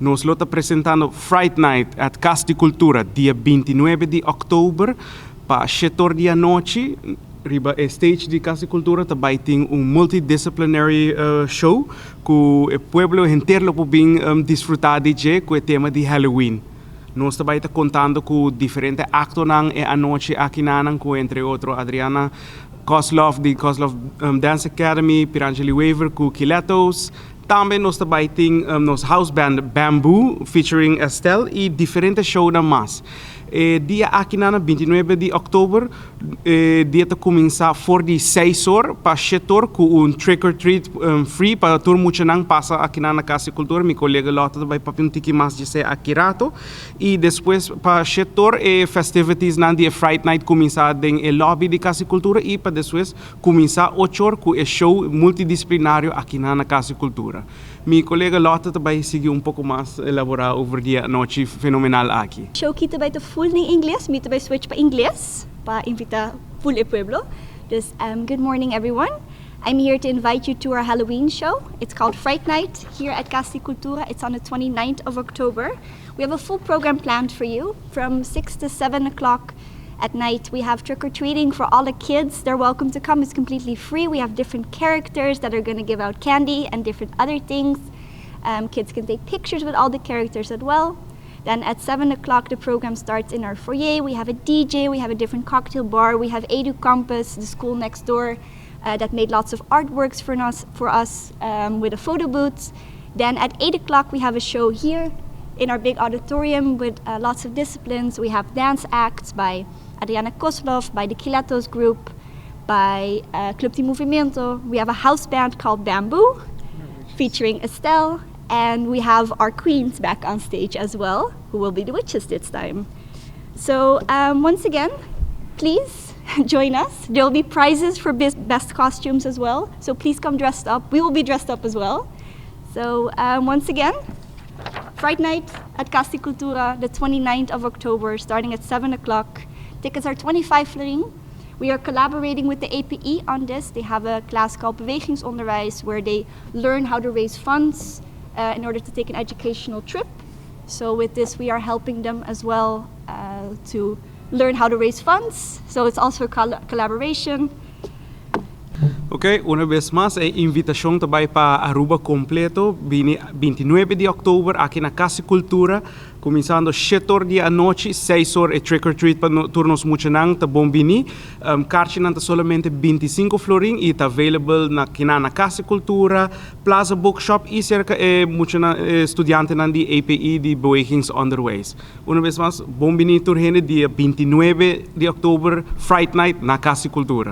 Nos lo ta presentando Fright Night at Cas di Cultura, dia 29 di october, pa 7 di anochi. Riba e stage di Cas di Cultura tambe tin un multidisciplinary show cu e pueblo henter lo por bin disfruta di dje cu e tema di Halloween. Nos tambe ta contando cu diferente actonan e anochi aki nan, cu entre otro Adriana Koslov di Koslov Dance Academy, Pirangeli Weaver cu Kiletos. Tambe nos tambe tin nos house band Bamboo featuring Estelle y diferente shownan mas. E dia aki na 29 di october, e dia ta cuminsa for di 6 or pa 7 or cu un trick or treat free pa tur muchanan pasa aki na Cas di Cultura. Mi colega Lotte bay papia un tiki mas di esey aki rato. Y despues pa 7 or e festivities nan di Fright Night cuminsa den e lobby di Cas di Cultura y pa despues cuminsa 8 or cu e show multidisciplinario aki na Cas di Cultura. Mi colega Lotte tambe sigui un poco mas elabora over e anochi fenomenal aki. Show aki tambe ta full in Ingles, mi tambe switch pa Ingles pa invita full e pueblo. Dus good morning, everyone. I'm here to invite you to our Halloween show. It's called Fright Night here at Cas di Cultura. It's on the 29th of October. We have a full program planned for you from 6 to 7 o'clock at night. We have trick or treating for all the kids. They're welcome to come. It's completely free. We have different characters that are going to give out candy and different other things. Kids can take pictures with all the characters as well. Then at 7 o'clock, the program starts in our foyer. We have a DJ, we have a different cocktail bar, we have Edu Campus, the school next door, that made lots of artworks for us with a photo booth. Then at 8 o'clock, we have a show here in our big auditorium with lots of disciplines. We have dance acts by Adriana Koslov, by the Kilatos group, by Club de Movimento. We have a house band called Bamboo, featuring Estelle. And we have our queens back on stage as well, who will be the witches this time. So once again, please join us. There will be prizes for best costumes as well. So please come dressed up. We will be dressed up as well. So once again, Fright Night at Cas di Cultura, the 29th of October, starting at 7 o'clock. Tickets are 25 florin. We are collaborating with the APE on this. They have a class called Bewegingsonderwijs where they learn how to raise funds in order to take an educational trip. So with this, we are helping them as well to learn how to raise funds. So it's also a collaboration. Ok, un biaha mas, e invitacion tambe pa Aruba completo, 29 di october, aki na Cas di Cultura, cuminsando 7 or di anochi, 6 or e trick or treat pa tur nos muchanan, ta bon bini. Kaarchi ta solamente 25 florin y ta available aki na Cas di Cultura, Plaza Bookshop y cerca e muchanan, studiantenan di APE di Bewegingsonderwijs. Un biaha mas, bon bini tur hende dia 29 di october, Fright Night na Cas di Cultura.